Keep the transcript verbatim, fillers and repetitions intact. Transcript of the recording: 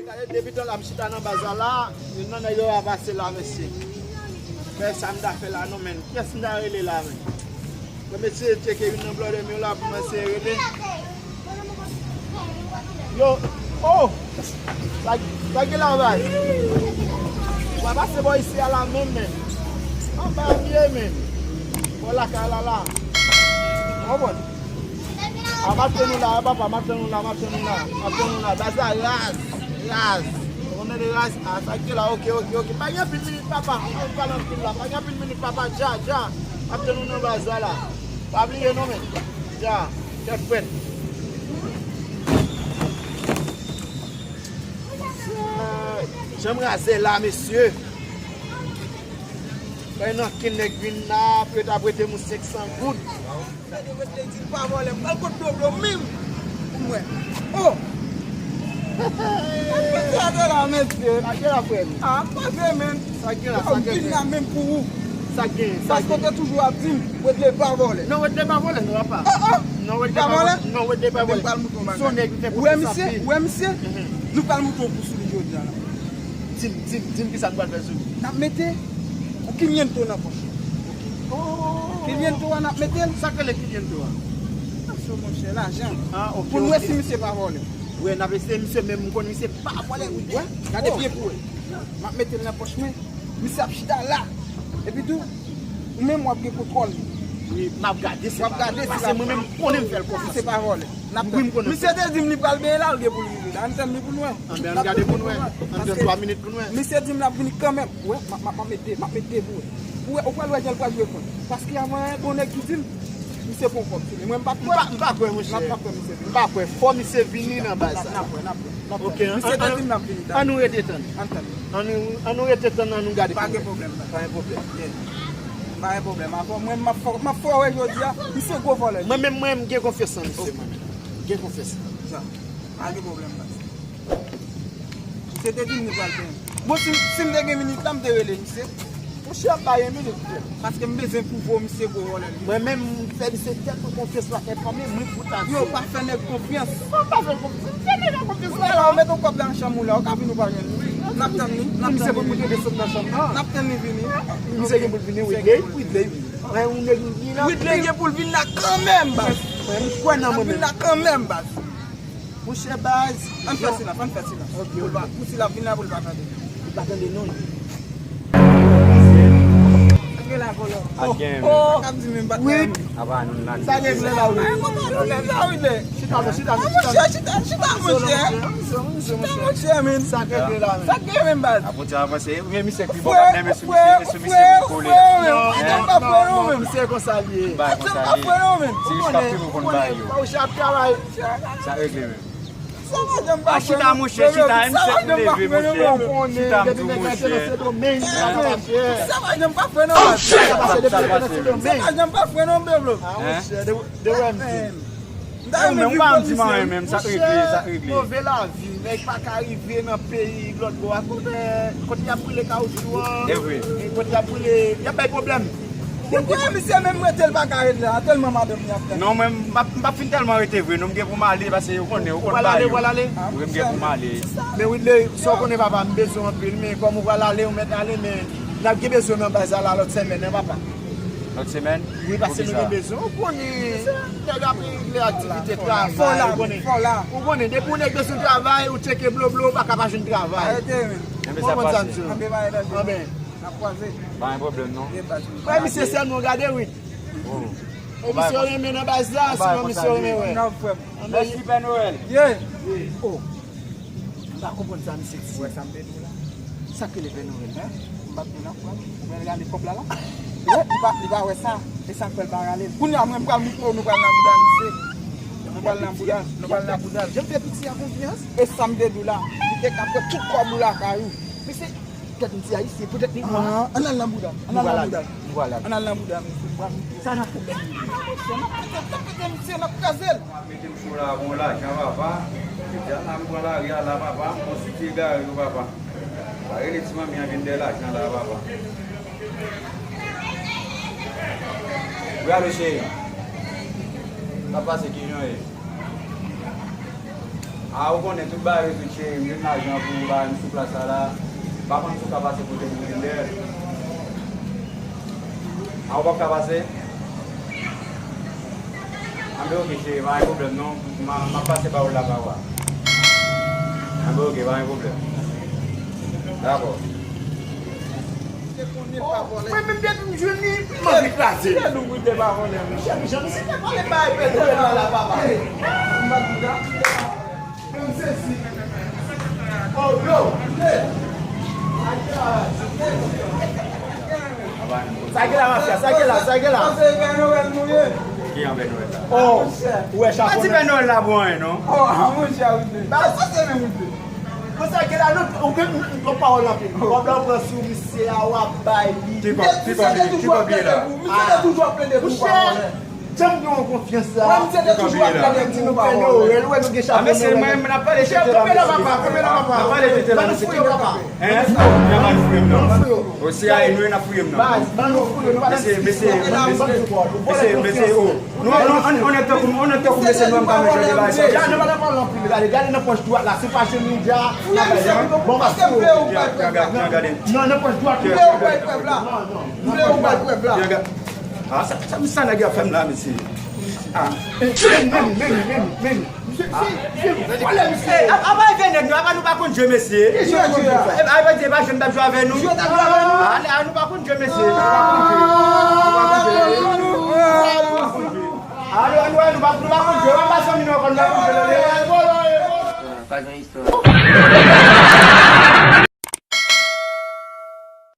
Gade, depi tan la m chita nan baz la la, youn nan nèg yo a pase la, mesye. Men sa m ta fè la non, men. Kiyès m ta rele la, men? Mwen mesye tcheke youn nan blòdè m yo la pou mwen eseye rele. Yo, oh! Sa, sa gen la, bay? W a pase bò isi a la menm, men. Anba m ye, men. Bò lakay la, la. Ou konprann? A, m ap tann ou la, papa, m ap tann ou la, m ap tann ou la, m ap tann ou la. Baz la raz, raz. Ou konnen li raz? A, sa k ye la, oke, oke, oke. Pa gen anpil minit, papa. Ou pa anpil la, pa gen anpil minit, papa. Dja, dja. M ap tann ou nan baz la, la. Pa bliye non, men. Dja, tèt frèt. Jan m raze la, mesye. Fè nan ken nèg vin la, pou yo ta prete m senk san goud. Gade, ret lè di l pa vòlè, m pral kot Doblo menm pou m wè. Oh! Sa k pase atè la, mesye? Sa k gen la, frè m? Ah, m pa vle, menn. Sa k gen la, sa k gen? Yo, m vin la menm pou ou. Sa k gen, sa k gen? Paske w te toujou ap di m, Wedley pa vòlè. Non, Wedley pa vòlè, non, papa. Oh, oh! Non, Wedley pa vòlè. Non, Wedley pa vòlè. Ebyen, m pral montre w bagay. Se yon nèg ki fè pwofesyon anpil. Ou wè misye? Ou wè misye? Nou pral montre w pou sou li jodi a la. Di m, di m, di m kisa n pral fè sou li. N ap mete yon kimiento nan pòch. Oh. Kimiento a n ap mete l. Sa k rele kimiento a? Sa, monchè, lajan. Ah, ok, pou n wè si misye pa vòlè. Wi, n ap eseye misye, men m konn misye pa vòlè, wi. Wè, gade byen pou wè. M ap mete l nan pòch mwen. Misye ap chita la. Epi tou, ou menm w ap gen kontwòl li. Wi, m ap gade, se pa vòlè. W ap gade si l ap vòlè. Paske mwen menm m konnen m fè l konfyans. Si se pa vòlè. N ap tann. Misye te di m li pral benyen la, l gen pou l rive la. Ann tann li pou n wè. Ann tann twa minit pou n wè. Misye di m l ap vini kanmenm. Wè, m ap, m ap, m ap met de, m ap met de pou wè. Pou wè, ou pral wè jan l pral jwe kont. Paske avanyè, gon nèg ki di m, misye pran kòb sou li. Mwen, m pa kwè. M pa, m pa kwè, monchè. M ap, m ap kwè misye vini. M pa kwè. Fò misye vini nan baz sa. N ap wè, n ap wè, n ap wè. Ok, misye te di m l ap vini. Ann nou rete tann. Ann tann. Ann nou, ann nou rete tann, ann nou gade. Pa gen pwoblèm, baz. Pa gen pwoblèm. Yeah. Pa gen pwoblèm. Avè w, mwen, m ap fè, m ap fè w wè jodi a, misye gwo vòlè. Mwen menm, mwen, m gen konfyans nan misye, mwen menm. M gen konfyans. Sa. Pa gen pwoblèm, baz. Misye te di m li pral benyen. Bon, si, si m te gen minit la, m te rele misye. Monchè, ap bay yon minit, frè. Paske m bezwen pwouve w misye gwo vòlè li. Mwen menm, m fè misye tèt mwen konfyans la, fè fanmi mwen pou ta di. Yo, pa fè nèg konfyans. Mwen pa fè konfyans. M fè nèg la konfyans la. Ou met yon kòb nan chanm ou la, ou ka vin ou pa jwenn li. N ap tann li, n ap tann li vini. Misye pou mete de sot nan chanm nan. N ap tann li vini. Misye gen pou l vini, Widley, Widley vini. Mwen, yon nèg vini la. Widley gen pou l vin la kanmenm, baz. Mwen, m kwè nan mwen menm. L ap vin la kanmenm, baz. Monchè baz. Ann fè silans, ann fè silans. Ok, ok. Pou l pa, pou si l ap vin la, pou l pa tande. Li pa tande non. Sa gen la, vòlò. Pa gen. Oh, oh. Sa k ap di menm, pa t menm. Apa nou la. Sa gen la, wi. Ay, papa, nou menm la, wi, de. Chita, chita, chita. Monchè, chita, chita, monchè. Chita, monchè, men. Sa gen la, men. Sa gen menm, baz. Apoti avanse. Ou gen misye ki bon, pa t menm sou misye, sou misye pou kole. Frè, frè, frè, frè, pa frè non, men. Misye konsa l ye. Ba konsa l ye. Pa frè non, men. Se jis k ap pi pou konn ba yo. Ou ap travay. Sa regle menm. A chita, monchè, chita, m sèk m leve, monchè. Chita, m tou, monchè. Sa pa janm pa fè non, baz. Sa pase depi lè nan Sendomeng. Sa pa janm pa fè non, beblo. Hein? Ou menm, ou pa di m anyen menm, sa regle, sa regle. Move lavi, nèg pa ka rive nan peyi lòt bò a. Kote, kote y ap boule kawoutchou an. E vre. Kote y ap boule, y ap bay pwoblèm. Ou kwè misye menm rete, l pa ka rete la, tèlman madanm li ap tann. Non, mwen, m p ap, m p ap fin tèlman rete vre, non, m gen pou m ale, paske ou konnen, ou konn bagay yo. Ou pral ale, ou pral ale? Wi, m gen pou m ale. Men Widley, sa w konnen papa, m bezwen w anpil, men kòm ou pral ale, ou mèt ale, men n ap gen bezwen w nan baz la, la lòt semèn, en, papa. Lòt semèn? Wi, paske nou gen bezwen, ou konnen, nèg ap regle aktivite travay, ou konnen. Ou konnen, depi yon nèg bezwen travay, ou tcheke bloblo, ou pa ka pa jwenn travay. Enben, sa pase. Anben. N ap kwaze. Pa gen pwoblèm, non. Frè, misye sèlman gade, wi. Oh. E misye renmen nan baz la, sinon misye renmen, wè. Mèsi, Pè Nwèl. Yeah. Oh. M pa konprann sa misye di. Wè sa m te di w la. Sa k rele Pè Nwèl? Hein? M pa t konn nan frè m. Ou wè l rale kòb la, la? Wè, li pa, li pa wè sa. E sa k fè l pa rale l. Kounye a, mwen, m pral montre w, nou pral nan bouda misye. Nou pral nan bouda, nou pral nan bouda. Jan m fè piti a konfyans. E sa m te di w la. Li te ka pran tout kòb ou lakay ou. Misye, Tèt m ti ayisyen, poutèt li nwa. Ah, ann al nan bouda. Ann al nan bouda. Nou pral ale. Ann al nan bouda, mesye. Sa n ap fè? N ap pete, n ap pete misye, n ap kraze l. Mete m sou la, bon lajan, papa. Depi a la, m pran lari a la, papa. M konstitye gari yo, papa. Pa rele ti manmi an vin dèyè lajan la, papa. Wi, alo, cheri. Sa pase, kijan w ye? A, ou konnen tout bagay rezoud, cheri, m jwenn lajan pou bagay m sou plas la la. M pa konn si w ka pase kote m, Wendell. A, ou p ap ka pase? Anben, oke, cheri, pa gen pwoblèm, non. M a, m ap pase ba ou la, papa. Anben, oke, pa gen pwoblèm. Dakò. Mwen menm depi m jwenn li, m anvi kraze l. Kite nou goute pa konnen. Monchè, monchè, misye te pale bay Pè Nwèl la, la, papa. M pa di sa. Menm sesi. Oh, yo, kite. Sa gen la, mafya, sa gen la, sa gen la. Pase Pè Nwèl nou ye. Ki an Pè Nwèl la? Oh, ou wè chapo. Pati Pè Nwèl la bon, non? Oh, monchè, wi. Ba, sa se menm wi. Konsa ke la, nou, ou gen, nou, nou pawòl anpil. Kòb la ou pran sou misye a, w ap bay li. Ki kòb, ki kòb li, ki kòb li la? Misye te toujou ap plede pou, misye te toujou ap plede pou pawòl. Janm gen yon konfyans la. Wè, misye te toujou ap plede pou pawòl. Ou wè, nou gen chapo. A, mesye, mwen, mwen ap pale tete la, mesye. Kanpe la, papa, kanpe la, papa. N ap pale tete la, mesye. Ban nou fouye, papa. Hein? Ban nou fouye, papa. O C I A nou ye, n ap fouye m nan. Baz, ban nou fouye, nou pa nan diskou. Mesye, mesye, mesye, mesye, oh. Nou, nou, on, on nèg tankou, on nèg tankou mesye nou an pa menm jan de bagay sa. Gade, nou pa nan pale anpil, gade, gade nan pòch dwat la, se pa jwenn li dja. Fouye misye pito, paske m vle ou bay prèv la. Gade, gade. Non, nan pòch dwat la. M vle ou bay prèv la. M vle ou bay prèv la. Gade. Ah, sa, sa, sa nèg yo ap fè m la, mesye. Ah. Men li, men li, men li, men li, men li. Misye, misye, misye vòlè, misye. Eh, apa e vye nèg nou, apa nou pa konn jwe, mesye? Ki jwe nou jwe a? Eh, apa di, e pa jwe m t ap jwe avè nou? Jwe t ap jwe avè nou? Ah, nou pa konn jwe, mesye. Nou pa konn jwe. Nou pa konn jwe. Ah, nou, nou, nou pa, nou pa konn jwe. Wè pa zanmi nou ankò, nou pa konn jwe. Pa gen istwa.